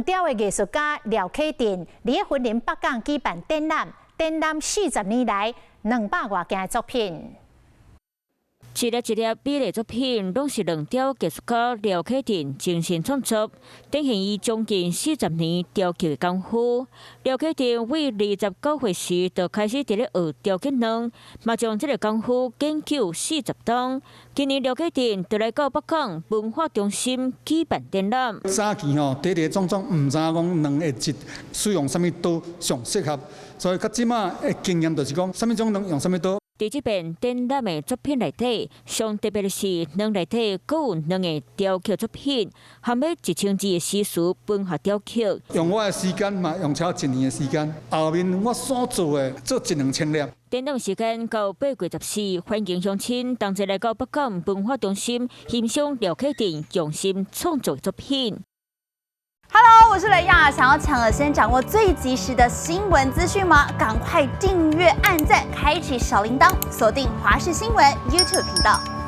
雕的藝術家廖啟鎮，佇咧雲林北港舉辦展覽，展覽40年來200外件的作品。一粒一粒美麗作品，攏是卵雕藝術家廖啟鎮精心創作，展現伊將近四十年雕刻的功夫。廖啟鎮對29歲時就開始佇咧學雕刻卵，嘛將這個功夫研究40冬。今年廖啟鎮就來到北港文化中心舉辦展覽。早期吼，佇咧種種毋知影講卵的質使用啥物刀上適合，所以到這馬的經驗就是講，啥物種卵用啥物刀。佇這遍展覽的作品內底，上特別的是卵內底閣有兩个雕刻作品，含欲1000字的詩詞文學雕刻。用我的時間嘛，用超一年的時間，後面我所做的做一兩千粒。展覽時間到8月14，歡迎鄉親同齊來到北港文化中心欣賞廖啟鎮用心創作的作品。 Hello，我是雷亞，想要搶先掌握最及時的新聞資訊嗎？趕快訂閱、按讚、開啟小鈴鐺，鎖定華視新聞 YouTube 頻道。